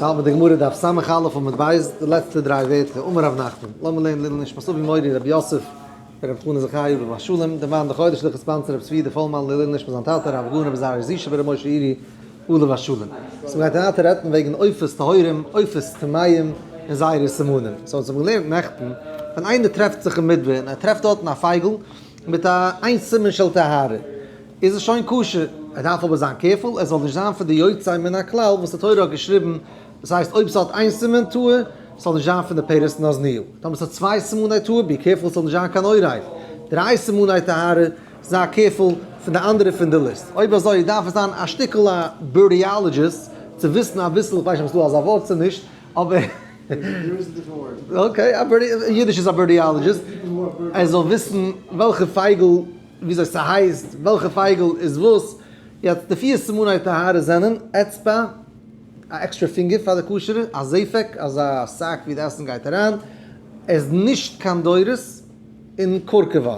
האלט מיט די גמרא דף ס"א עמוד ב', די לעצטע דריי ווערטער, אמר רב נחמן, לאמיר לערנען לעילוי נשמת אבי מורי רבי יוסף ברב חנא זכרי' עליו השלום, דער מאן דחודש לכ' sponsor רב צבי די פולמאן לעילוי נשמת זיין טאטע הרב הגאון רבי זרח זישע בר' משה אירי עליו השלום. so מ'גייט ווייטער רעדן וועגן עופות טהורים, עופות טמאים, און זייערע סימנים. so אונז האבן געלערנט נעכטן, ווען איינער טרעפט זיך אין מדבר און ער טרעפט דארטן א פייגל מיט א איין סימן של טהרה, איז עס שוין כשר, ער דארף אבער זיין careful עס זאל נישט זיין פון די יוצא מן הכלל וואס די תורה האט געשריבן, דאס הייסט אויב ס'האט איין סימן טהור, ס'זאל נישט זיין פון די פירות נאזניו, טאמער ס'האט צוויי סימני טהור, be careful ס'זאל נישט זיין קיין עורב, דריי סימני טהרה, זיי careful פון די אנדערע פון די ליסט, אויב אזוי דארף עס זיין א שטיקל א birdiologist צו וויסן אביסל, איך ווייס נישט אויב ס'איז דא אזא ווארט צו נישט, אבער. okay, א bird, אין אידיש איז א birdiologist, ער זאל וויסן וועלכע פייגל וויאזוי ס'הייסט, וועלכע פייגל איז וואס, יעצט די פיר סימני טהרה זענען, אצבע, א עקסטרע פינגער פאר די כשר'ע, א זפק, אזא sack ווי די עסן גייט אריין, עס איז נישט קיין דורס, און קורקבן.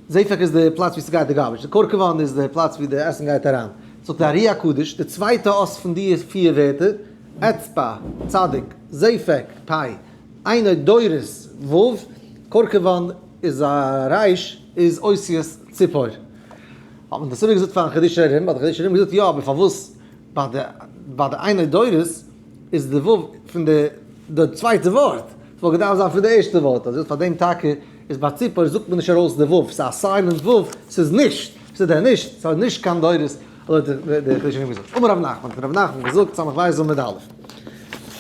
זפק איז די פלאץ ווי ס'גייט די garbage, די קורקבן איז די פלאץ ווי די עסן גייט אריין. זאגט די ארי הקדוש, די צווייטע אות פון די פיר ווערטער, אצבע, צדיק, זפק, פיי, אינו דורס, וו, קורקבן איז א רייש איז אותיות ציפור. האט מען דאס איבער געזאגט פארן חידושי הרי"ם, האט דער חידושי הרי"ם געזאגט יא אבער פארוואס ביי די ביי די אינו דורס איז די ו' פון די די צווייטע ווארט, ס'וואלט געדארפט זיין פון די ערשטע ווארט, אזוי פאר דעם טאקע איז ביי ציפור זאגט מען נישט ארויס די ו', ס'איז א silent ו', ס'איז נישט, ס'איז דער נישט, ס'איז נישט קיין דורס, אזוי האט דער חידושי הרי"ם געזאגט. אמר רב נחמן, האט רב נחמן געזאגט, סמך בית עמוד א'.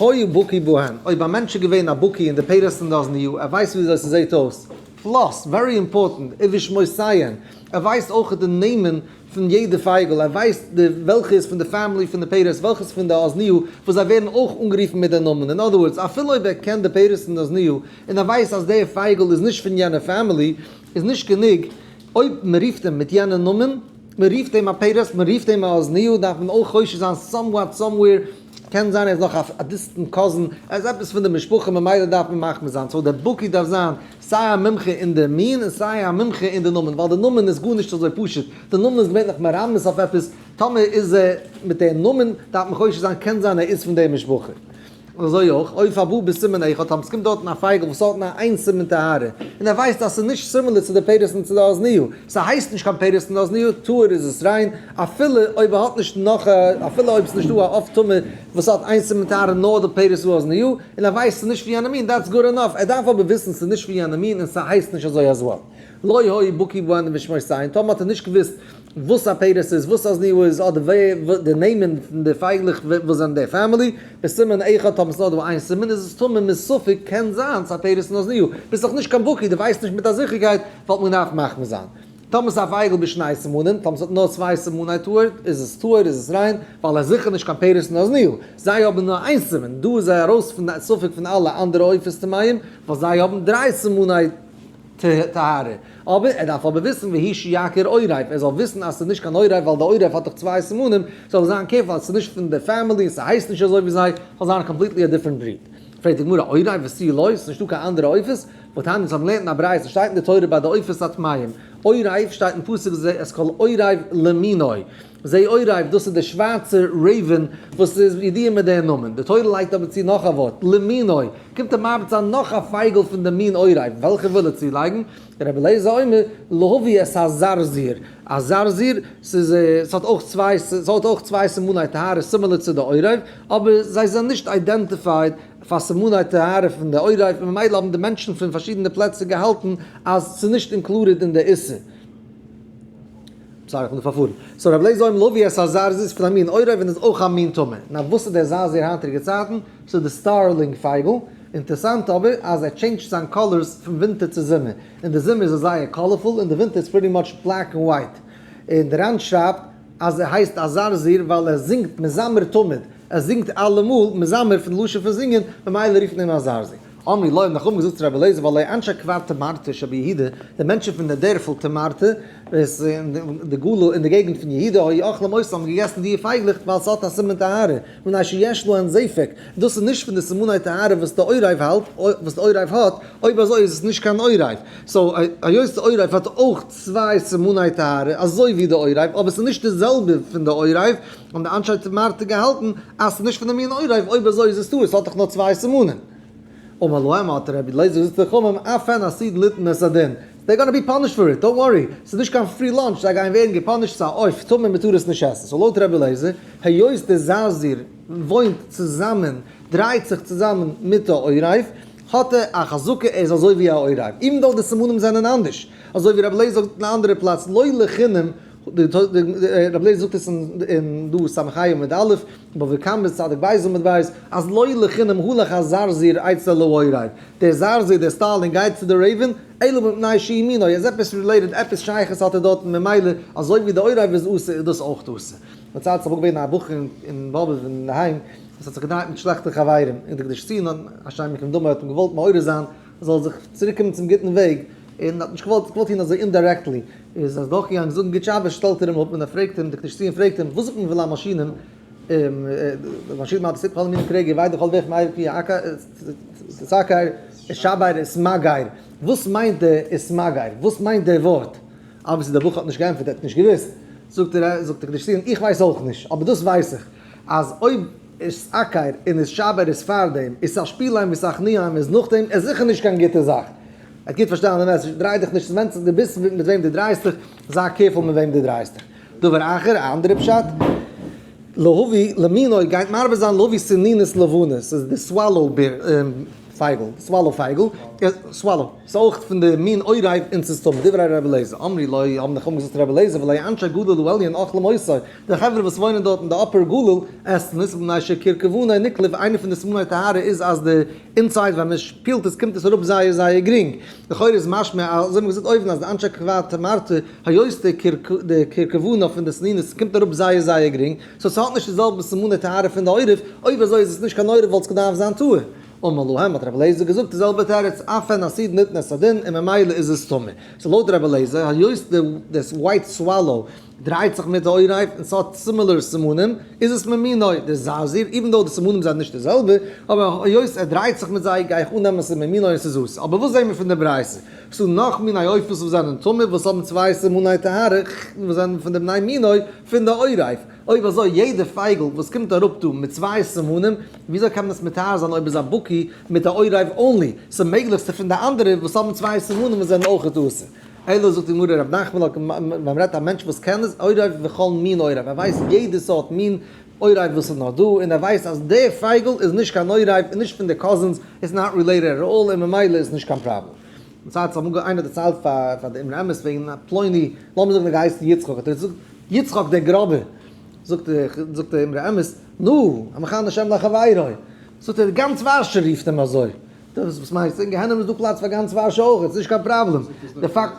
היה בקי בהן, אויב א מענטש איז געווען א בקי אין די פירות און די אזניו, ער ווייסט וויאזוי ס'זעהט אויס, plus, very important, ובשמותיהן, ער ווייסט אויך די נעמען פון יעדע פייגל, ער ווייסט די וועלכע איז פון די family פון די פירות, וועלכע איז פון די אזניו, וואס זיי ווערן אויך אנגערופן מיט די נאמען, אין other words, אפילו אויב ער קען די פירות און די אזניו, און ער ווייסט אז די פייגל איז נישט פון יענע family, איז נישט גענוג אויב מ'רופט אים מיט יענע נאמען, מ'רופט אים א פירות, מ'רופט אים א אזניו, דארף מען אויך חושש זיין somewhat somewhere, קען זיין ער איז נאך א distant cousin, ער איז עפעס פון די משפחה ממילא דארף מען מחמיר זיין, so דער בקי דארף זיין סיי א מומחה אין די מין און סיי א מומחה אין די נאמען, ווייל די נאמען איז גארנישט אזוי פשוט, די נאמען איז געווענליך מרמז אויף עפעס, טאמער איז ער מיט די נאמען דארף מען חושש זיין קען זיין ער איז פון די משפחה. און אזוי אויך, עוף הבא בסימן אחד, טאמער ס'קומט דארטן א פייגל וואס האט נאר איין סימן טהרה, און ער ווייסט אז ס'איז נישט similar צו די פירות און צו די אזניו, ס'הייסט נישט קיין פירות און אזניו, טהור איז עס ריין, אפילו אויב ער האט נישט נאך א, אפילו אויב ס'איז נישט דא א עוף טמא וואס האט איין סימן טהרה נאר די פירות ואזניו, און ער ווייסט ס'איז נישט פון יענע מין, that's good enough, ער דארף אבער וויסן ס'איז נישט פון יענע מין און ס'הייסט נישט אזוי as well. לא היה בקי בהן ובשמותיהן, טאמער האט ער נישט געוואוסט וואס א פירות איז, וואס אזניו איז, אדער ווער די נעמען פון די פייגלעך וואס זענען די family, בסימן אחד טאמער ס'איז נאר דא איין סימן איז עס טמא מספק קען זיין ס'א פירות און אזניו, ביסט דאך נישט קיין בקי דו ווייסט נישט מיט א זיכערקייט וואלט מען געדארפט מחמיר זיין. טאמער ס'איז א פייגל בשני סימנים, טאמער ס'האט נאר צוויי סימני טהור, איז עס טהור איז עס ריין, ווייל ער איז זיכער נישט קיין פירות און אזניו, זיי האבן נאר איין סימן, דא איז ער ארויס פון די ספק פון אלע אנדערע עופות טמאים, ווייל זיי האבן דריי סימני טהרה. אבער ער דארף אבער וויסן והוא שיכיר עורב, ער זאל וויסן אז ס'איז נישט קיין עורב ווייל די עורב האט דאך צוויי סימנים, זאל ער זיין careful אז ס'איז נישט פון די family און ס'הייסט נישט אזוי ווי זיי, זאל זיין completely א different breed. פרעגט די גמרא עורב ותו לא, ס'איז נישטא קיין אנדערע עופות? והתניא אונז האבן געלערנט אין א ברייתא שטייט אין די תורה ביי די עופות הטמאים, עורב שטייט אין פסוק זה את כל עורב למינו, זה עורב דאס איז די שווארצע raven וואס איז ידוע מיט דעם נאמען, די תורה לייגט אבער צו נאך א ווארט למינו, קומט ער מרבה זיין נאך א פייגל פון די מין עורב, וועלכע וויל ער צולייגן? רבי אליעזר אומר להביא את הזרזיר, א זרזיר, ס'איז ס'האט אויך צוויי ס'האט אויך צוויי סימני טהרה similar צו די עורב, אבער זיי זענען נישט identified פאר סימני טהרה פון די עורב, און ממילא האבן די מענטשן פון פארשידענע פלעצער געהאלטן אז ס'איז נישט included אין די איסור. sorry, איך בין פארפארן. so רבי אליעזר אומר להביא את הזרזיר איז פון א מין עורב און איז אויך א מין טמא. נאר וואס איז דער זרזיר היינטיגע צייטן? ס'איז די starling פייגל. אינטערסאנט אבער אז ער change ט זיין colors פון ווינטער צו זומער. אין די זומער איז ער זייער colorful, אין די ווינטער איז pretty much black און white. און די ר"ן שרייבט אז ער הייסט א זרזיר ווייל ער זינגט מזמר תמיד. ער זינגט אלעמאל, מזמר פון לשון פון זינגען, ממילא רופט מען אים א זרזיר. אמרו לו, האבן די חכמים געזאגט צו רבי אליעזר, והלא אנשי כפר תמרתא שביהודה, די מענטשן פון די דערפל תמרתא, וואס אין די גליל אין די געגנט פון יהודה, היו אוכלים אותם, האבן געגעסן די פייגלעך ווייל ס'האט א סימן טהרה, מפני שיש להן זפק, דאס איז נישט פון די סימני טהרה וואס די עורב האלט, וואס די עורב האט, אויב אזוי איז עס נישט קיין עורב. so היות די עורב האט אויך צוויי סימני טהרה אזוי ווי די עורב, אבער ס'איז נישט די זעלבע פון די עורב, האבן די אנשי תמרתא געהאלטן אז ס'איז נישט פון די מין עורב, אויב אזוי איז עס טהור, ס'האט דאך נאר צוויי סימנים. אמר להם האט רבי אליעזר געזאגט צו די חכמים, אף הן עתידין ליתן את הדין, they gonna be punished for it, don't worry, ס'איז נישט קיין free lunch, זיי גייען ווערן געפאנישט, ס'איז א עוף טמא מ'טאר עס נישט עסן. so לויט רבי אליעזר, היות דער זרזיר וואוינט צוזאמען, דרייט זיך צוזאמען מיט די עורב, האט ער א חזקה ער איז אזוי ווי א עורב, even though די סימנים זענען אנדערש, אזוי ווי רבי אליעזר זאגט אין א אנדערע פלאץ לא לחינם, רבי אליעזר זאגט עס אין דא ס"ה עמוד א', בבא קמא צדיק ב' עמוד ב', אז לא לחינם הלך הזרזיר אצל העורב, דער זרזיר דער starling גייט צו די raven, אלא מפני שהוא מינו, ער איז עפעס related, עפעס שייכות האט ער דארטן ממילא אזוי ווי די עורב איז אסור איז דאס אויך אסור. מ'דערציילט ס'איז אמאל געווען א בחור אין באבוב אינדערהיים וואס האט זיך געדרייט מיט שלעכטע חברים, און די קדושת ציון השם יקום דמו האט אים געוואלט מעורר זיין ער זאל זיך צוריק קומען צום גוטן וועג, און האט נישט געוואלט, געוואלט טון אזוי indirectly, איז אז דורכגעגאנגען זאגן גוט שבת שטעלט ער אים אפ און ער פרעגט אים, די קדושת ציון פרעגט אים, וואס זאגט מען ולמלשינים, מלשינים האט עס כל מיני קרעגער וויי דכל דרך מאיר פי תסקר שבר וסמגר, וואס מיינט די וסמגר? וואס מיינט די ווארט? obviously דער בחור האט נישט געענטפערט, ער האט נישט געוואוסט, זאגט ער, זאגט די קדושת ציון, איך ווייס אויך נישט, אבער דאס ווייס איך, אז אויב ותעקר און ותשבר איז פארדעם, ותשפילם ותכניעם איז נאכדעם, איז זיכער נישט קיין גוטע זאך. ער האט גוט פארשטאנען די message, דריי דיך נישט, ס'ווענדט זיך דו ביסט מיט וועם דו דרייסט דיך, זיי careful מיט וועם דו דרייסט דיך. דבר אחר, א אנדערע פשט, להביא למינו גייט מרבה זיין להביא סנינית לבנה, ס'איז די swallow פייגל, swallow פייגל, swallow, ס'איז אויך פון די מין עורב און ס'איז טמא, דברי ר' אליעזר, אמרו לו, האבן די חכמים געזאגט צו ר' אליעזר, והלא אנשי גליל העליון אוכלים אותו, די חברה וואס וואוינען דארט אין די upper גליל עסן עס, מפני שכרכבנו נקלף, איינע פון די סימני טהרה איז אז די inside ווען מען פילט עס קומט עס אראפ זייער זייער גרינג, לכאורה איז משמע אזוי האט מען געזאגט אויבן אז די אנשי כפר תמרתא היות די כרכבנו פון די סנינית קומט אראפ זייער זייער גרינג, so ס'האט נישט די זעלבע סימני טהרה פון די עורב, אויב אזוי איז עס נישט קיין עורב וואלט עס געדארפט זיין טהור. אמר להם האט רבי אליעזר געזאגט די זעלבע תירוץ, אף הן עתידין ליתן את הדין און ממילא איז עס טמא. so לויט רבי אליעזר היות די white swallow דרייט זיך מיט די עורב און ס'האט similar סימנים איז עס ממינו די זרזיר, even though די סימנים זענען נישט די זעלבע, אבער היות ער דרייט זיך מיט זיי גיי איך אננעמען ס'איז ממינו און ס'איז אסור. אבער וואס זעהן מיר פון די ברייתא? ס'דא נאך מיני עופות וואס זענען טמא וואס האבן צוויי סימני טהרה וואס זענען פון די בני מינו פון די עורב. אויב אזוי יעדע פייגל וואס קומט אראפ דא מיט צוויי סימנים, וויאזוי קען מען עס מטהר זיין אויב איז א בקי מיט א עורב only? ס'איז מעגליך ס'איז פון די אנדערע וואס האבן צוויי סימנים וואס זענען אויכעט אסור. אלא זאגט די גמרא רב נחמן האט ווען מ'רעדט א מענטש וואס קען עס עורב וכל מין עורב ער ווייסט יעדע סארט מין עורב וואס איז נאר דא און ער ווייסט אז די פייגל איז נישט קיין עורב און נישט פון די cousins it's not related at all און ממילא איז נישט קיין פראבלעם. מצד ס'האט אמאל איינער דערציילט פאר פאר די אמרי אמת וועגן א פלוני לאמיר זאגן ער געהייסן יצחק האט ער געזאגט יצחק דער גראבער זאגט זאגט די אמרי אמת נו המכנה שם לחבירו זאגט ער גאנץ ווארשע רופט אים אזוי דאס וואס מיינסטו? אין גיהנום איז דא פלאץ פאר גאנץ ווארשע אויך, איז נישט קיין פראבלעם. די פאקט.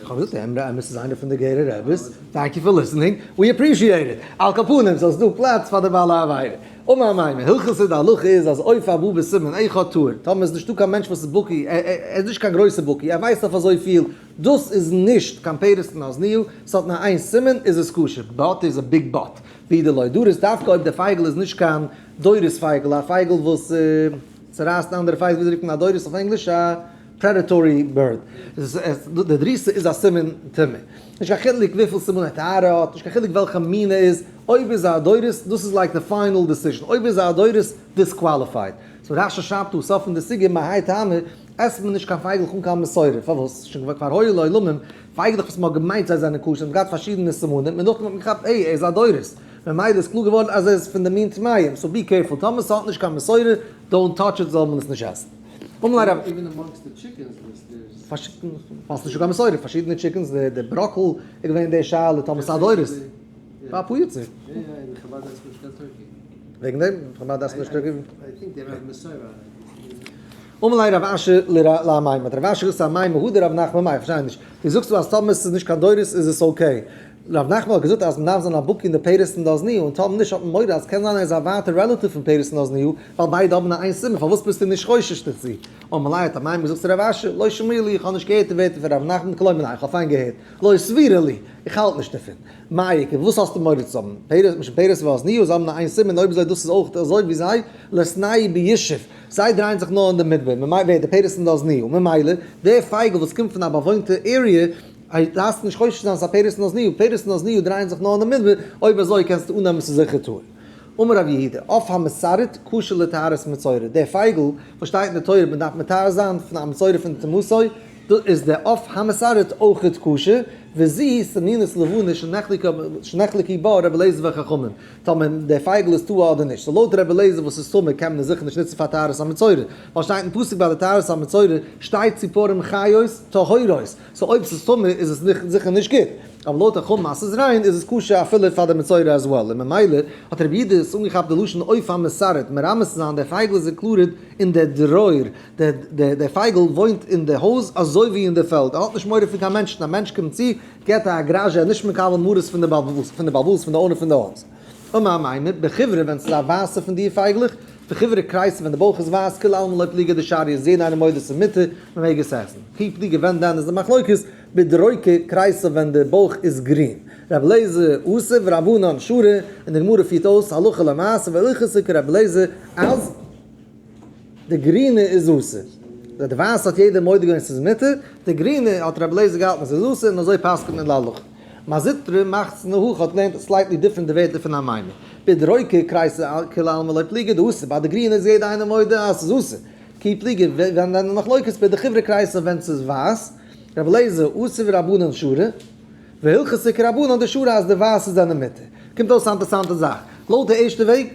כ'האב געזאגט אמרי אמת איז איינער פון די גערער רעביס, thank you for listening, we appreciate it. על כל פנים, סאיז דא פלאץ פאר די בעלי עבירה. אמר אמימר, הלכתא די הלכה איז אז עוף הבא בסימן אחד טהור, טאמער איז נישטא קיין מענטש וואס איז בקי, ער איז נישט קיין גרויסע בקי, ער ווייסט אויף אזויפיל, דאס איז נישט קיין פרס און אזניו, ס'האט נאר איין סימן, איז עס כשר. but איז א big but. ואי דלא דריס דווקא אויב די פייגל איז נישט קיין דורס פייגל, א פייגל וואס צורייסט אנדערע פייגל, וויאזוי רופט מען א דורס אויף ענגליש? א predatory bird. די דריסה איז א סימן טומאה. נישט קיין חילוק וויפיל סימני טהרה ער האט, נישט קיין חילוק וועלכע מין ער איז, אויב איז ער א דורס, דאס איז like די final decision, אויב איז ער א דורס, disqualified. so רש"י שרייבט דא סוף פון די סוגיא מהאי טעמא, עסט מען נישט קיין פייגלעך אן קיין מסורה, פארוואס? שוין כבר היו לעולמים, פייגלעך וואס מען האט געמיינט זיי זענען כשר, האבן געהאט פארשידענע סימנים, און נאכדעם האט מען געכאפט עי ער איז א דורס. ממילא איז קלאר געווארן אז ער איז פון די מין טמאים, so be careful, טאמער ס'האט נישט קיין מסורה, don't touch it, זאל מען עס נישט עסן. אמר ליה רב. Even amongst the chickens there's. ווייל ס'נישטא קיין מסורה, פארשידענע chickens, די בראקל איז געווען די שאלה, טאמער ס'איז א דורס. פאר אפאר יאר צוריק. יא יא, אין חבד עסט מען נישט קיין turkey. וועגן דעם, חבד עסט נישט turkey. I think they have מסורה. אמר ליה רב אשי לאמימר, האט רב אשי געזאגט צו אמימר, הא דרב נחמן מאי, איך פארשטיי נישט, דו זאגסט דא אז טאמער ס'איז נישט קיין דורס איז עס okay. רב נחמן האט געזאגט אז מ'דארף זיין א בקי אין די פירות און די אזניו, און טאמער נישט האט מען מורא אז קען זיין ער איז א ווייטע relative פון פירות און אזניו, ווייל ביידע האבן א איין סימן, פארוואס ביסטו נישט חושש דערצו? אמר ליה האט אמימר געזאגט צו רב אשי, לא שמיע לי, איך האב נישט געהערט די ווערטער פון רב נחמן, כלומר ניין, איך האב פיין געהערט, לא סבירא לי, איך האלט נישט דערפון. מאי איכא, וואס האסטו מורא צו האבן? פירות משום פירות ואזניו, זיי האבן א איין סימן, אויב אזוי דאס איז אויך אזוי ווי זיי, ליתנהו בישוב, זיי דרייען זיך נאר אין די מדבר, ממילא ווערט די פירות און די אזניו, ממילא דער פייגל וואס קומט פון א באוואוינטע area, איי דארפסט נישט חושש זיין ס'איז א פירות און אזניו, פירות און אזניו דרייען זיך נאר אין די מדבר, אויב אזוי קענסטו אננעמען ס'איז זיכער טהור. אמר רב יהודה, עוף המסרט כשר לטהרת מצורע, דער פייגל וואס שטייט אין די תורה מען דארף מטהר זיין פון א מצורע פון טומאתו, דא איז דער עוף המסרט אויכעט כשר, וזו סנונית לבנה שנחלקו בה רבי אליעזר וחכמים, טאמער דער פייגל איז טהור אדער נישט, so לויט רבי אליעזר וואס איז טמא קען מען עס זיכער נישט נוצן פאר טהרת המצורע, ווייל שטייט אין פסוק ביי די טהרת המצורע שטייט ציפורים חיות טהורות, so אויב ס'איז טמא איז עס זיכער נישט גוט, אבער לויט חכמים אז ס'איז ריין איז עס כשר אפילו פאר די מצורע as well, און ממילא האט רבי יהודה עס אנגעכאפט די לשון עוף המסרט מרמז צו זיין דער פייגל איז included אין דער דרור, דער פייגל וואוינט אין די הויז אזוי ווי אין די פעלד, ער האט נישט מורא פון קיין מענטשן, א מענטש קומט צו געט א גראזשע, ער איז נישט מקבל מרות פון די בעל הבית פון די owner פון די הויז. אמר אמימר, בחיורא ווען ס'איז א ווייסע פון די פייגלעך, בחיורא כריסא ווען די בויך איז ווייס, כולי עלמא לא פליגי דשריא איז יעדער איינער מודה ס'איז מותר, מ'מעג עס עסן. כי פליגי ווען דען איז די מחלוקת, בדרוקא כריסא ווען די בויך איז גרין. רבי אליעזר אסר ורבנן שרי, און די גמרא פירט אויס הלכה למעשה והלכתא כרבי אליעזר אז די גרינע איז אסור. די ווייסע האט יעדער מודה געווען ס'איז מותר, די גרינע האט רבי אליעזר געהאלטן ס'איז אסור און אזוי פסק'נט מען להלכה. מר זוטרא מאכט נהוך האט געלערנט slightly different די ווערטער פון אמימר. בדרוקא כריסא כולי עלמא לא פליגי דאסור, ביי די גרינע איז יעדער איינער מודה אז ס'איז אסור. כי פליגי ווען דען מחלוקת בדחיורא כריסא ווען ס'איז ווייס, רבי אליעזר אסר ורבנן שרי, והלכתא כרבנן דשרי אז די ווייסע זענען מותר. קומט אויס א אינטערסאנטע זאך. לויט די ערשטע וועג,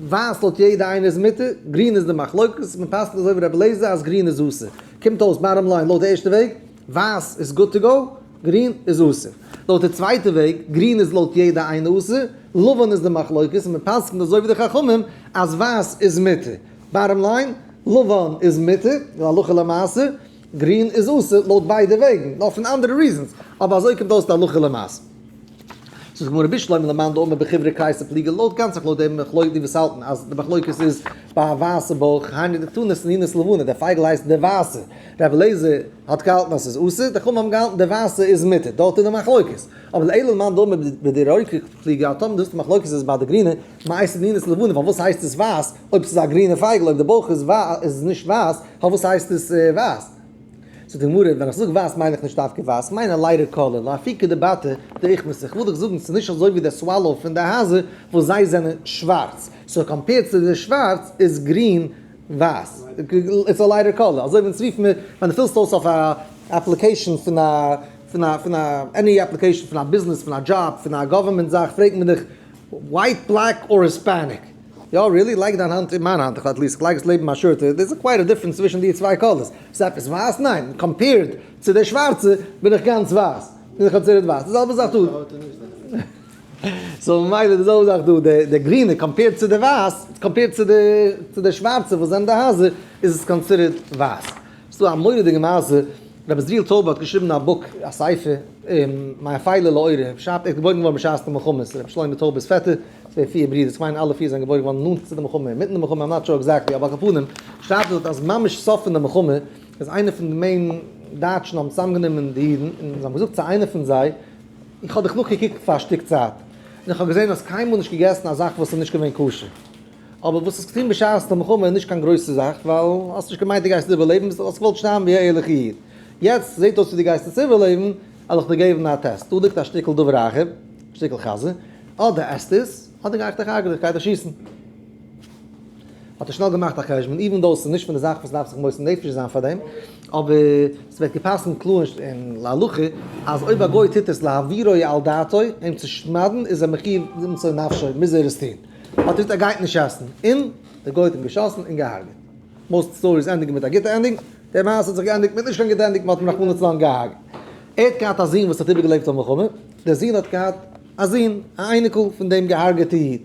ווייס לויט יעדע איינער איז מותר, גרין איז די מחלוקת, מען פסק'נט אזוי ווי רבי אליעזר אז גרין איז אסור. קומט אויס bottom line לויט די ערשטע וועג, ווייס איז good to go, גרין איז אסור. לויט די צווייטע וועג, גרין איז לויט יעדע איינער אסור, לבן איז די מחלוקת, און מען פסק'נט אזוי ווי די חכמים אז ווייס איז מותר. bottom line, לבן איז מותר, להלכה למעשה, גרין איז אסור לויט ביידע וועגן, נאר פון אנדערע reasons, אבער אזוי קומט אויס די הלכה למעשה. זאגט די גמרא בשלמא למאן דאמר בחיורא כריסא פליגי לויט גאנץ זיך לויט דעם מחלוקת די וואס האלטן אז די מחלוקת איז ביי א ווייסע בויך היינו דקתני סנונית לבנה דער פייגל הייסט דער ווייסע רבי אליעזר האט געהאלטן אז ס'איז אסור די חכמים האבן געהאלטן דער ווייסע איז מותר דארט איז די מחלוקת אבער אלא למאן דאמר בדרוקא פליגי אז טאמער דאס די מחלוקת איז ביי די גרינע מאי סנונית לבנה פארוואס הייסט עס ווייס אויב ס'איז א גרינע פייגל אויב די בויך איז נישט ווייס פארוואס הייסט עס ווייס? זאגט די גמרא, ווען איך זאג ווייס מיין איך נישט דווקא ווייס, איך מיין א lighter color, לאפוקי דבתא דאוכמתא, איך וויל דיך זאגן ס'איז נישט אזוי ווי די swallow פון די הייזער וואס זיי זענען שווארץ, so compared צו די שווארץ איז גרין ווייס, it's a lighter color, אזוי ווען עס רופט מיר, ווען דו פילסט אויס אויף א application פון א פון א פון א any application פון א ביזנעס פון א דזשאב פון א government זאך פרעגט מען דיך white black or Hispanic? יא really? לייג דיין האנט אין מיין האנט, איך at least איך לייג עס לעבן מיין shirt, there is quite a difference צווישן די צוויי colors, ס'איז עפעס ווייס? ניין, compared צו די שווארצע בין איך גאנץ ווייס, בין איך considered ווייס, די זעלבע זאך דא. so ממילא די זעלבע זאך דא, די גרינע compared צו די ווייס, compared צו די צו די שווארצע וואס זענען די הייזער, איז עס considered ווייס. ס'איז דא א מורא'דיגע מעשה, רבי עזריאל טויבער האט געשריבן א book, א ספר, מאפילה לאורה, שרייבט ער איז געבוירן געווארן בשעת די מלחמות, רבי שלמה טויבער'ס פעטער, ס'איז געווען פיר ברידער, כ'מיין אלע פיר זענען געבוירן געווארן נאנט צו די מלחמה, אינמיטן די מלחמה, I'm not sure exactly, אבער על כל פנים, שרייבט ער דארט אז ממש סוף פון די מלחמה, איז איינער פון די main דייטשן האבן צוזאמגענומען די אידן, און זיי האבן געזאגט צו איינער פון זיי, איך האב דיך נאכגעקוקט פאר א שטיק צייט, און איך האב געזען האסט קיינמאל נישט געגעסן א זאך וואס איז נישט געווען כשר. אבער וואס האסט געטון בשעת די מלחמה איז נישט קיין גרויסע זאך, ווייל האסט נישט געמיינט דו גייסט איבערלעבן, האסט געוואלט שטארבן ווי א ערליכע איד. יעצט זעט אויס ווי דו גייסט עס איבערלעבן, וועל איך דיר געבן א test. דא ליגט א שטיקל דבר אחר, א שטיקל חזיר, אדער עסט עס, אדער גיי איך דיך הרג'נען, איך גיי דיך שיסן. האט ער שנעל געמאכט א חשבון, even though ס'איז נישט פון די זאך וואס מ'דארף זיך מוסר נפש זיין פאר דעם, אבער ס'ווערט גע'פסק'נט קלאר אין להלכה אז אויב א גוי טוט עס להעבירו על דעתו, אים צו שמד'ן, איז ער מחיוב למסור נפשו, מוז ער עס טון. האט ער געזאגט ער גייט נישט עסן, און דער גוי האט אים געשאסן און געהארגעט. most stories ענדיגן מיט א גוטע ending, די מעשה האט זיך געענדיגט מיט נישט קיין גוטע ending, מ'האט אים רחמנא לצלן געהארגעט. ער האט געהאט א זון וואס האט איבערגעלעבט א מלחמה, דער זון האט געהאט א זון, א אייניקל פון דעם געהארגעטע איד.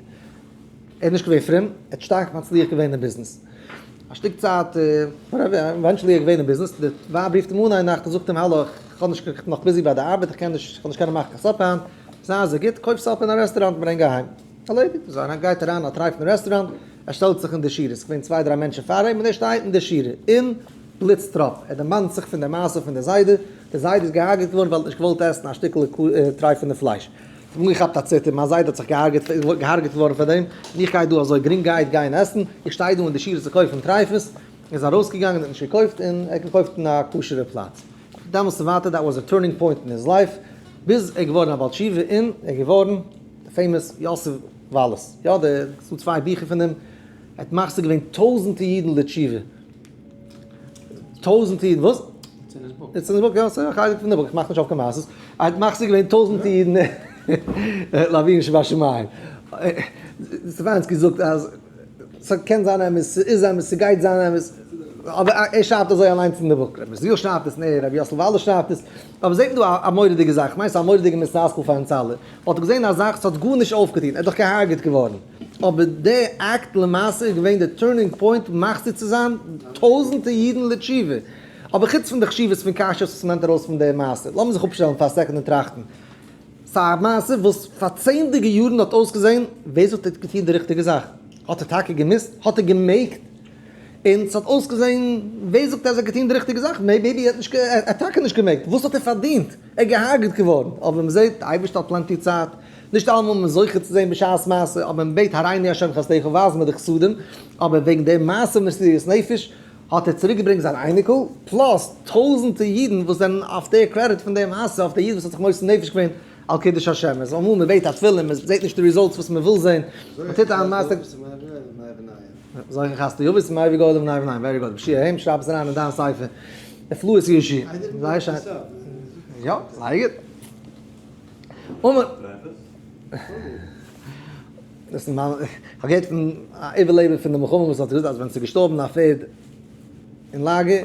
ער איז נישט געווען פרום, ער האט שטארק מצליח געווען אין ביזנעס. א שטיק צייט, eventually איז ער געווען אין ביזנעס, די ווייב רופט אים אן איין נאכט און זאגט אים האלא, איך האב נישט, איך בין נאך busy ביי די ארבעט, איך קען נישט, איך וועל נישט קענען מאכן קיין supper היינט. זיי אזוי גוט, קויף עס אפ אין א רעסטוראנט און ברענג אהיים. ערלעדיגט. אזוי איינער גייט אריין אין א טרייפן רעסטוראנט, ער שטעלט זיך אין די שורה, עס איז געווען צוויי דריי מענטשן פאר אים, און ער שטייט אין די שורה, און בליץ טראפ, ער דערמאנט זיך פון די מעשה פון די זיידע, די זיידע איז געהארגעט געווארן ווייל ער האט נישט געוואלט עסן א שטיקל טרייפענע פלייש. איך האב אנגעכאפט א ציטער, מיין זיידע האט זיך געהארגעט, איז געהארגעט געווארן פאר דעם, און איך גיי דא אזוי גרינגערהייט גיין עסן, איך שטיי דא אין די שורה צו קויפן טרייפות, ער איז ארויסגעגאנגען און האט נישט געקויפט, און ער האט געקויפט אין א כשר'ע פלאץ. דעמאלסט און ווייטער, that was a turning point in his life, ביז ער איז געווארן א בעל תשובה און ער איז געווארן די famous יוסף וואלעס, יא די, ס'דא צוויי ביכער פון אים, ער האט מחזיר געווען טויזענטע אידן לתשובה, טויזענטע אידן, וואס? It's in his book. It's in his book, יא, ס'איז א חלק פון די book, איך מאך נישט אויף קיין מעשות, ער האט מחזיר געווען טויזענטע אידן לאבינו שבשמים. סטעפאנסקי זאגט אז ס'קען זיין אמת, ס'איז אמת, ס'גייט זיין אמת, אבער ער שרייבט אזוי אליינס אין די book, רבי עזריאל שרייבט עס, נע, רבי יוסל וואלער שרייבט עס, אבער זעט מען דא א מורא'דיגע זאך, כ'מיין ס'איז א מורא'דיגע מוסר השכל פאר אונז אלע, מ'האט געזען א זאך, ס'האט גארנישט אויפגעטון, ער איז דאך געהארגעט געווארן, אבער די אקט למעשה איז געווען די turning point מחזיר צו זיין טויזענטע אידן לתשובה. אבער חוץ פון די חשיבות פון קשיות וואס מ'נעמט ארויס פון די מעשה, לאמיר זיך אפשטעלן פאר א second און טראכטן. ס'איז א מעשה וואס פאר צענדליגע יארן האט אויסגעזען, ווער זאגט ער האט געטון די ריכטיגע זאך? האט ער טאקע געמוזט? האט ער געמעגט? און ס'האט אויסגעזען, ווער זאגט אז ער האט געטון די ריכטיגע זאך? maybe ער האט נישט, ער האט טאקע נישט געמעגט, וואס האט ער פארדינט? ער איז געהארגעט געווארן. אבער מ'זעט, די אייבערשטער האט plenty צייט, נישט אלעמאל איז מען זוכה צו זען בשעת מעשה, אבער מ'בעט הראינו השם חסדך ווייז מיר די חסדים, אבער וועגן די מעשה מסירות נפש האט ער צוריק געברענגט זיין אייניקל, plus טויזענטע אידן וואס זענען אויף די credit פון די מעשה, אויף די איד וואס האט זיך מוסר נפש געווען על קידוש השם. איז אמאל מען בעט א תפילה און מען זעט נישט די results וואס מען וויל זען, מען טוט א מעשה. זוכה חסדי אבות ומביא גאולה בני בניהם, very good, בשיעור ה' שרייב עס אריין אין דיין ספר, נפלאות ישי, זייער שיין. יא, זייער גוט. אמר. דאס איז מיין, כ'האב געהערט פון א איבערלעבער פון די מלחמה וואס האט געזאגט אז ווען ס'איז געשטארבן א פערד אין לאגער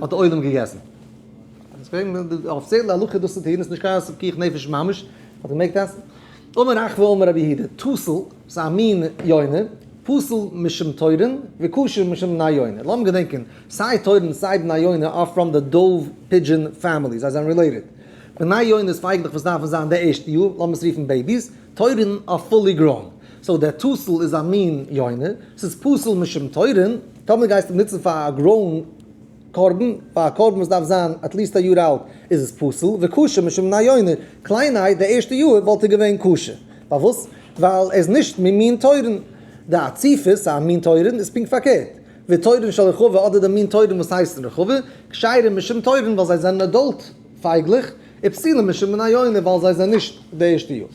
האט די עולם געגעסן. אפיציעל די הלכה דאס צו טון איז נישט קיין פיקוח נפש ממש, האט געמעגט עסן. אמר רחבה אמר רבי יהודה, טסל, ס'איז א מין יונה, פסול משום תורין וכשר משום בני יונה. לאמיר געדענקען, סיי תורין סיי בני יונה are from the dove pigeon family, זיי זענען related. בני יונה איז פייגלעך וואס דארפן זיין די ערשטע יאר, לאמיר עס רופן babies, תורין are fully grown. So דער טסל איז א מין יונה, ס'איז פסול משום תורין, טאמער גייסטו נוצן פאר א grown קרבן, פאר א קרבן וואס דארף זיין at least א יאר אלט, איז עס פסול, וכשר משום בני יונה, קליינהייט די ערשטע יאר וואלט ער געווען כשר. פארוואס? ווייל ער איז נישט ממין תורין. די אציפית, א מין תורין, איז פונקט פארקערט. ותורין של רחבה אדער די מין תורין וואס הייסן רחבה, כשרים משום תורין ווייל זיי זענען adult פייגלעך, ופסולים משום בני יונה ווייל זיי זענען נישט די ערשטע יאר.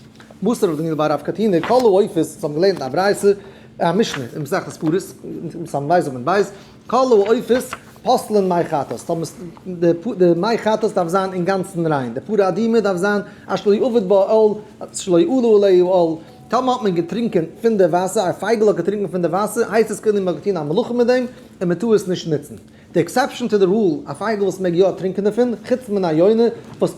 מתיב רב דניאל בר רב קטינא כל העופות, אונז האבן געלערנט אין א ברייתא, א משנה אין מסכת פרות, סמך בית עמוד בית, כל העופות פוסלין מי חטאת, טאמער די מי חטאת דארף זיין אינגאנצן ריין, די פרה אדומה דארף זיין אשר לא עבד בה עול, שלא עלה עליה עול, טאמער האט מען געטרינקען פון די וואסער, א פייגל האט געטרינקען פון די וואסער, הייסט עס כאילו מען האט געטון א מלאכה מיט דעם, און מען טאר עס נישט נוצן. די exception to the rule, א פייגל וואס מעג יא טרינקען דערפון, חוץ מן היונה, וואס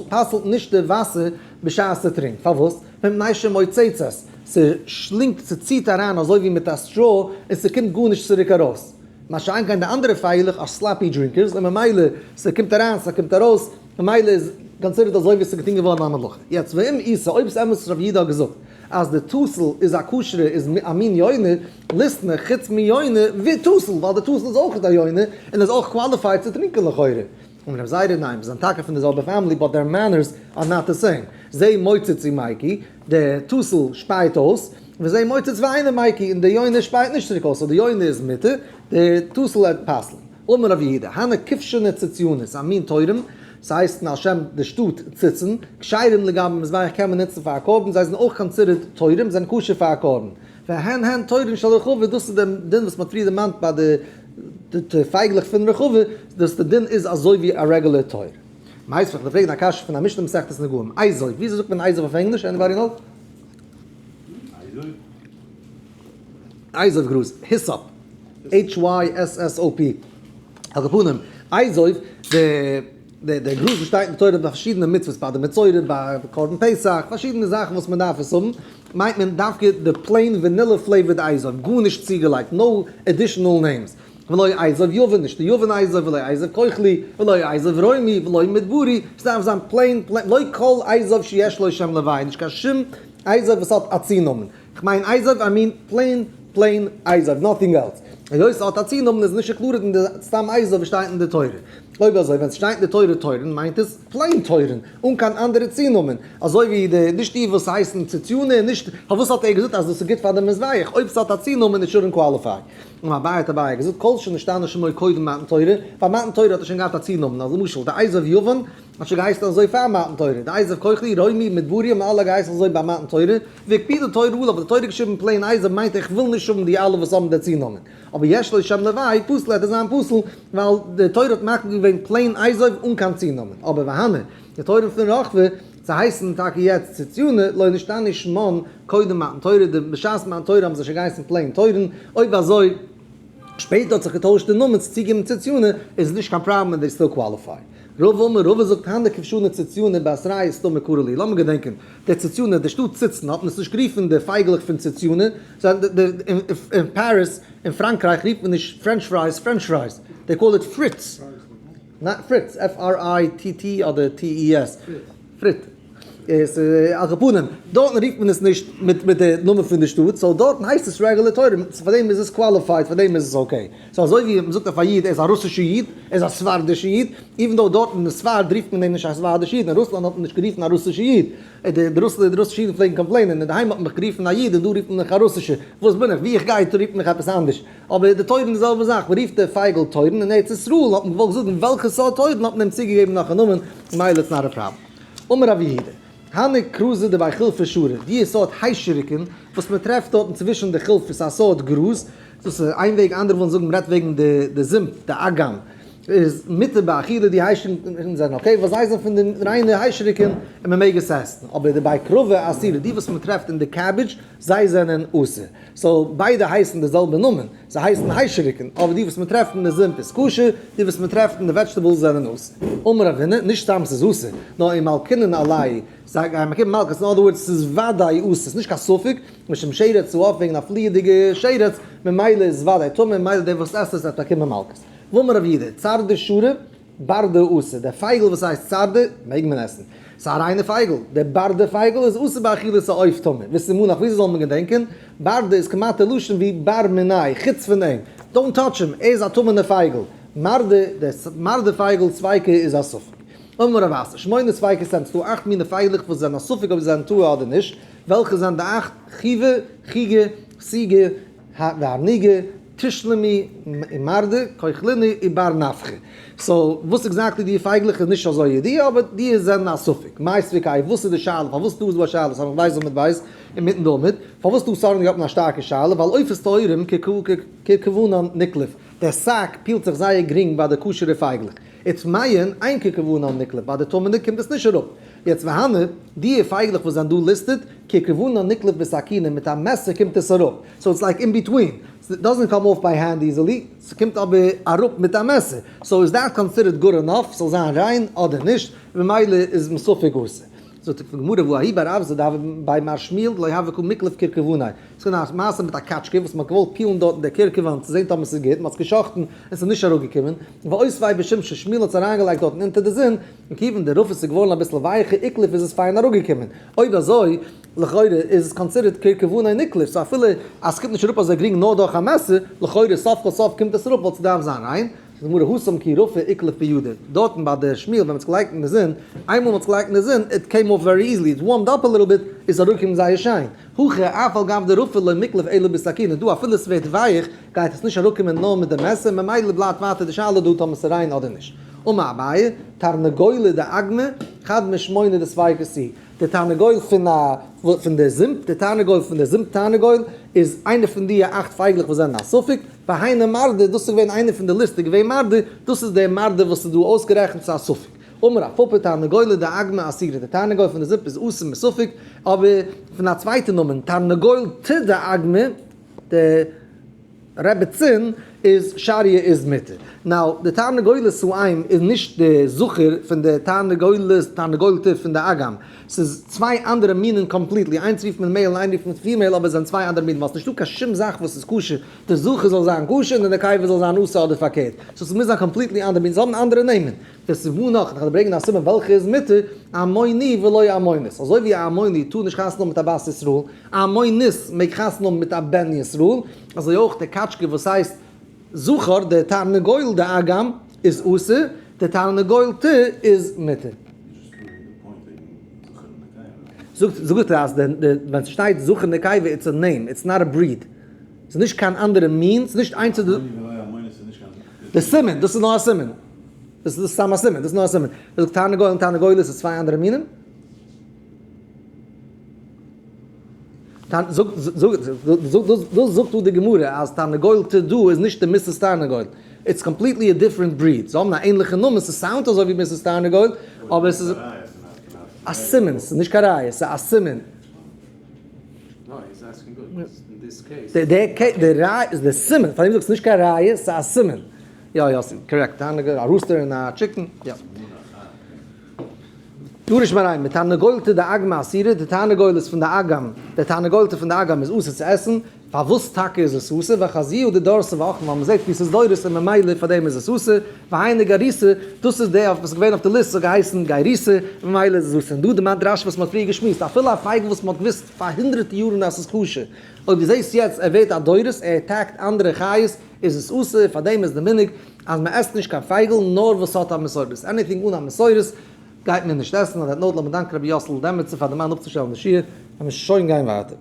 פסל'ט נישט די וואסער בשעת ס'טרינקט. פארוואס? מפני שמוצצת, ס'שלינגט, ס'ציט אריין אזוי ווי מיט א straw, און ס'קומט גארנישט צוריק ארויס. מה שאין כן די אנדערע פייגלעך are sloppy drinkers, און ממילא ס'קומט אריין, ס'קומט ארויס, ממילא איז considered אזוי ווי ס'איז געטון געווארן א מלאכה. יעצט ואם איתא, אויב ס'אמת וואס רב יהודה האט געזאגט, אז די טסל איז א כשר'ע איז א מין יונה, ליתני חוץ מיונה וטסל, ווייל די טסל איז אויך א יונה, און איז אויך qualified צו טרינקען לכאורה. אמר רב זירא ניין, זיי זענען טאקע פון די זעלבע family but their manners are not the same. זה מוצץ ומקיא, די טסל שפייט אויס, וזה מוצץ ואינו מקיא, און די יונה שפייט נישט צוריק אויס, so די יונה איז מותר, די טסל וועט פסל'ן. אמר רב יהודה, הני כבשני ציציני, א מין טוירם, ס'הייסט על שם די שטאט ציצן, כשרים לגבי מזבח קען מען נוצן פאר א קרבן, זיי זענען אויך considered תורים, זענען כשר פאר א קרבן. והן הן תורין של רחבה, דאס איז דער דין וואס מ'האט פריער דערמאנט ביי די פייגלעך פון רחבה, דאס די דין איז אזוי ווי א רעגולער תור. מיתיבי, כ'וועל פרעגן א קשיא פון א משנה מסכת נגעים, אזוב, וויאזוי זאגט מען אזוב אויף ענגליש, anybody know? אזוב גראז, hyssop, HYSSOP, על כל פנים, אזוב, די די גראז וואס שטייט אין תורה ביי פארשידענע מצוות, ביי די מצורע, ביי קרבן פסח, פארשידענע זאכן וואס מען דארף עס האבן, מיינט מען דווקא די plain vanilla flavored אזוב, גארנישט צוגעלייגט, no additional names. ולא אזוב יון, נישט די יון אזוב, ולא אזוב כוחלי, ולא אזוב רומי, ולא מדברי, ס'דארף זיין plain, plain, לא כל אזוב שיש לו שם לוואי, נישט קיין שום אזוב וואס האט א צונאמען. כ'מיין אזוב, I mean plain, plain אזוב, nothing else. היות ס'האט א צונאמען איז נישט included אין די סתם אזוב וואס שטייט אין די תורה. אויב אזוי ווען ס'שטייט אין די תורה תורן מיינט עס plain תורן, אן קיין אנדערע צונאמען. אזוי ווי די, נישט די וואס הייסן ציציונע, נישט, פארוואס האט ער געזאגט אז דאס איז גוט פאר די מזבח, אויב ס'האט א צונאמען it shouldn't qualify. און אביי האט אביי געזאגט כל שנשתנה שמו קודם מתן תורה, ביי מתן תורה האט ער שוין געהאט א צונאמען, אז למשל די אזוב יון האט שוין געהייסן אזוי פאר מתן תורה, די אזוב כוחלי, רומי, מדברי האבן אלע געהייסן אזוי ביי מתן תורה, והקפידה תורה עליו, האט די תורה געשריבן plain אזוב מיינט איך וויל נישט האבן די אלע וואס האבן די צונאמען, אבער יש לו שם לוואי, פסול העט עס זיין פסול, ווייל די תורה האט מקפיד געווען plain אזוב אן קיין צונאמען, אבער והני, די תורה פון רחבה, צו הייסן טאקע יעצט ציציונע, לא נשתנה שמן קודם מתן תורה, די בשעת מתן תורה האבן זיי שוין געהייסן plain תורן, אויב אזוי שפעטער האט זיך געטוישט די נאמען צו צוגעבן ציציונע, איז נישט קיין פראבלעם און they still qualify. רבא אמר, רבא זאגט הני כבשני ציציונע באתרייהו סתמא קרו להו, לאמיר געדענקען, די ציציונע, די שטאט ציצן האט מען עס נישט גערופן די פייגלעך פון ציציונע, אין פאריס אין פראנקרייך רופט מען נישט french fries french fries, they call it frites. not fritz, F-R-I-T-T אדער T-E-S, פריט. איז על כל פנים, דארטן רופט מען עס נישט מיט מיט די נאמען פון די שטאט, so דארטן הייסט עס רעגולער תורה, פאר דעם איז עס qualified, פאר דעם איז עס okay. So אזוי ווי מ'זאגט אויף א איד, ער איז א רוסישע איד, ער איז א ספרדישע איד, even though דארטן אין ספרד רופט מען אים נישט א ספרדישע איד, אין רוסלאנד האט מען נישט גערופן א רוסישע איד, די רוסישע אידן פלעגן complain ען, אינדערהיים האט מען מיך גערופן א איד און דא רופט מען מיך א רוסישע, וואס בין איך, ווי איך גיי רופט מען מיך עפעס אנדערש. אבער די תורן די זעלבע זאך, מען רופט די פייגל תורן, אין ארץ ישראל האט מען געוואלט זאגן וועלכע סארט תורן האט מען אים צוגעגעבן נאך א נאמען, מילא it's not a problem. אמר רב יהודה, הני כרזי דבי חילפי שרי, די סארט היישעריקן וואס מען טרעפט דארטן צווישן די חילפות א סארט גראז, דאס איז איין וועג, אנדערע ווילן זאגן מען רעדט וועגן די זומפ, די אגם, איז מותר באכילה, די היישעריקן זענען okay, ווייל זיי זענען פון די ריינע היישעריקן און מען מעג עס עסן, אבער דבי כרבי אסירי, די וואס מען טרעפט אין די cabbage, זיי זענען אסור. So ביידע הייסן די זעלבע נאמען, זיי הייסן היישעריקן, אבער די וואס מען טרעפט אין די זומפ איז כשר, די וואס מען טרעפט אין די vegetables זענען אסור. אמר רב הונא, נישט סתם ס'איז אסור, נאר ומלקינן עלייהו, זיי גייען באקומען מלקות, אין other words ס'איז וודאי אסור, ס'איז נישט קיין ספק, משום שרץ העוף וועגן א פליעדיגע שרץ, ממילא איז וודאי טמא, ממילא דער וואס עסט עס וועט באקומען מלקות. ואמר רב יהודה, צרדה שרי, ברדא אסור, דער פייגל וואס הייסט צרדה מעג מען עסן, ס'איז א ריינע פייגל, דער ברדא פייגל איז אסור באכילת העוף טמא, וסימנך וויאזוי זאל מען געדענקען, ברדא איז כמעט די לשון ווי בר מיניה, חוץ פון אים, don't touch him, ער איז א טמא'נע פייגל, מרדה, דער מרדה פייגל ספיקא איז א ספק. אמר רב אסי, שמונה ספיקות הן, ס'דא אכט מיני פייגלעך וואס זענען א ספק אויב זיי זענען טהור אדער נישט, וועלכע זענען די אכט? חיוה, חיגה, סיגה, והרניגה, תשלמי ומרדה, כוחליני ובר נפחא. So וואס exactly די פייגלעך איז נישט אזוי ידיעה, אבער די זענען א ספק. מאי ספיקא וואס איז די שאלה? פארוואס דא איז דא א שאלה? סמך בית עמוד בית אינמיטן דא עמוד. פארוואס דא סארן האט מען א שטארקע שאלה? ווייל עופות טהורים ככוונן נקלף. דער sac peel ט זיך זייער גרינג ביי די כשר'ע פייגלעך. וטמאין אין ככוונן נקלף. ביי די טמא'נע קומט עס נישט אראפ. יעצט והני, די פייגלעך וואס זענען דא listed, ככוונן נקלף בסכינא, מיט א מעסער קומט עס אראפ. So it's like in between. It doesn't come off by hand easily, ס'קומט אבער אראפ מיט א מעסער. So איז that considered good enough ס'זאל זיין ריין אדער נישט? ממילא איז מספק אסור. זאגט די גמרא והא ההוא בר אווזא דהוה בי מר שמואל דלא הוה קא מיקלף כרכבניה. ס'איז געווען א מעשה מיט א קאטשקע וואס מ'האט געוואלט peel ן דארטן די קרקבן צו זען טאמער ס'איז גוט, מ'האט עס גע'שחט'ן און ס'איז נישט אראפגעקומען. ואותביה בשמשא, שמואל האט עס אריינגעלייגט דארטן אונטער די זון, און כיוון דרפי איז געווארן אביסל ווייכער איקלף איז עס פיין אראפגעקומען. אויב אזוי, לכאורה איז עס considered כרכבניה נקלף, so אפילו אז ס'קומט נישט אראפ אזוי גרינג נאר דורך א מעסער, לכאורה סוף כל סוף קומט עס אראפ ווייל ס'דארף זיין ריין. זאגט די גמרא התם כי רפי איקלף בידיה, דארטן ביי די שמואל ווען מ'האט עס געלייגט אין די זון, איינמאל מ'האט עס געלייגט אין די זון, it came off very easily, it warmed up a little bit, איז אראפגעקומען זייער שיין. הכא אף על גב דרפי לא מיקלף אלא בסכינא, דא אפילו ס'ווערט ווייך גייט עס נישט אראפקומען נאר מיט די מעסער, ממילא בלייבט ווייטער די שאלה דא טאמער ס'איז ריין אדער נישט. אמר אביי, תרנגולא דאגמא, חד משמונה דספיקות הוא. די תרנגול פון א פון די זומפ, די תרנגול פון די זומפ תרנגול, איז איינע פון די אכט פייגלעך וואס זענען א ספק, והיינו מרדה, דאס איז געווען איינע פון די ליסט איז געווען מרדה, דאס איז דער מרדה וואס איז דא אויסגערעכנט ס'איז א ספק. אמר רב פפא תרנגולא דאגמא אסירא, די תרנגול פון די זומפ איז אסור מספק, אבער פון א צווייטע נאמען תרנגולתא דאגמא, די רעבעצין. איז שריה איז מותר. Now, די תרנגולת האם איז נישט די זכר פון די תרנגולת, תרנגולתע פון די אגם. ס'איז צוויי אנדערע מינים completely, איינס רופט מען male און איינס רופט מען female, אבער עס זענען צוויי אנדערע מינים, ווייל ס'נישטא קיין שום זאך וואס איז כשר, די זכר זאל זיין כשר און די נקבה זאל זיין אסור אדער פארקערט. So ס'מוז זיין completely אנדערע מינים, זיי האבן אנדערע נעמען. דער סימן נאך, איך וועל ברענגען א סימן וועלכע איז מותר, עמוני ולא עמונית. אזוי ווי א עמוני טאר נישט חתונה האבן מיט א בת ישראל, א עמונית מעג חתונה האבן מיט א בן ישראל, אזוי אויך די קאטשקע וואס הייסט זכר, די תרנגול די אגם איז אסור, די תרנגולתע איז מותר. זאגט ער אז ווען ס'שטייט זכר נקבה it's a name, it's not a breed. ס'איז נישט קיין אנדערע מין, ס'איז נישט איינס צו די סימן, דאס איז נאר א סימן. דאס איז סתם א סימן, דאס איז נאר א סימן. ער זאגט תרנגול און תרנגולת איז צוויי אנדערע מינים. דאס זאגט דא די גמרא אז תרנגולתע דא איז נישט די Mrs. תרנגול. It's completely a different breed. זיי האבן א ענליכע נאמען, ס' sound ט אזוי ווי Mrs. תרנגול, אבער עס איז א סימן, ס'איז נישט קיין ראיה, ס'איז א סימן. די סימן, פאר דעם זאגסטו נישט קיין ראיה, ס'איז א סימן. יא יא, ס'איז correct, א rooster און א chicken, יא. דורש מריין, מתרנגולתא דאגמא אסירא, די תרנגולת פון די אגם, די תרנגולתא פון די אגם איז אסור צו עסן, פארוואס טאקע איז עס אסור? וחזיהו דדורסי ואכלין, ווייל מ'זעט ווי ס'איז דורס און ממילא פאר דעם איז עס אסור, והיינו גריסה, דאס איז די וואס איז געווען אויף די list, ס'האט געהייסן גריסה, ממילא איז עס אסור. און דא דערמאנט רשי וואס מ'האט פריער געשמועסט, אפילו א פייגל וואס מ'האט געוואוסט פאר הונדרעטע יארן אז ס'איז כשר, אויב דו זעסט יעצט ער ווערט א דורס, ער attack ט אנדערע חיות, איז עס אסור, פאר דעם איז די מנהג אז מען עסט נישט קיין פייגל נאר וואס האט א מסורת, anything אן א מסורת גייט מען נישט עסן, on that note לאמיר דאנקען רבי יאסל דעמעצער פאר די מאן אפצושטעלן די שיעור, לאמיר שוין גיין ווייטער.